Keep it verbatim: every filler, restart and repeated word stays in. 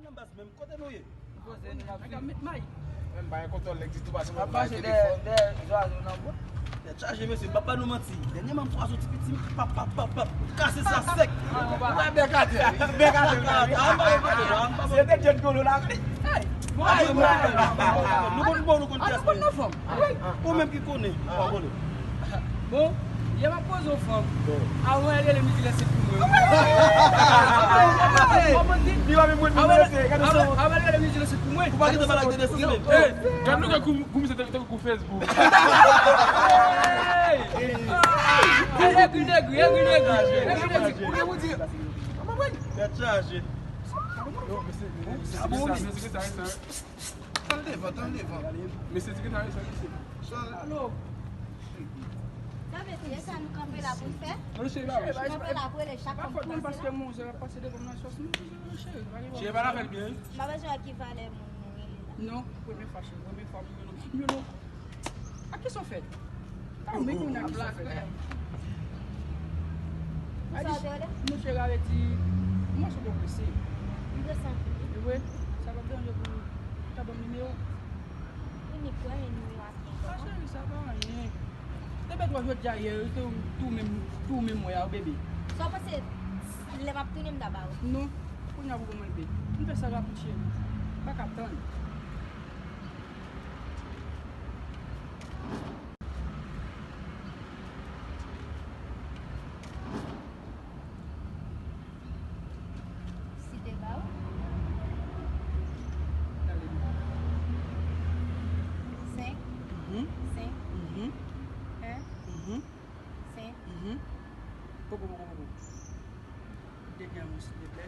Nan baz menm, kote nou ye? Poze nou ap met may. Menm pa gen kontwòl nèg ditou, pase mwen bay telefòn. Dèyè zwazo nan bò. Tèt chaje, mesye, m p ap ba nou manti. Dènyèman, m kwaze yon ti piti, pap, pap, pap, pap. Kase sa sèk. Ou wè bèk atè. Bèk atè. Se te djèt golo la. Hey! Nou konn bon, nou konn kiyès nou ye. Ou menm ki konnen. Bon, yè m ap poze yon fanm. Avan l rele m di lè se pou mwen. Li pa menm mwen, mwen rete. Gade sa. Avan l rele m di lè se pou mwen. Ou pa gentan pale ak Dede Sans menm. Gad nou gen kou misye te kou Facebook. Egri, egri, egri, egri. Tèt chaje. Sa bon, wi. Tann devan, tann devan. Mesye di ke ta resan mesye. Alo. Sa vle di, e sa nou kanpe la pou n fè? Non, cheri, pa vre. Nou kanpe la pou rele chak fanm pou konsèy la? Paske monzè ap pase devan m nan sòs, nou, cheri, pa gen pwoblèm. Cheri, pa la fè l byen, wi. M pa bezwen wè ki valè moun nou rele la. Non, premye fwa, cheri, premye fwa m wè nou. Yo, non. A ki sa w fè? Tanmen kounye a ki sa w fè? Sa w te rele? Monchè, gade di, mwen sou bon prese. M prese anpil, wi. E vre? Sa p ap deranje pou ou ta ban m nimewo? Ou ni pran yon nimewo ak mwen. A, cheri, sa pa anyen. Te bèt wè jodi a yè, tou, tou menm, tou menm wè a, bebe. Sa w panse lè m ap tounen m ta ba ou? Non. Kounye a pou ban mwen l, bebe. M fè sa rapid, cheri. M pa ka tann. Si te ba ou? Senk. Senk. En. Senk. Poko, poko, poko. Dènye mo, silvouplè.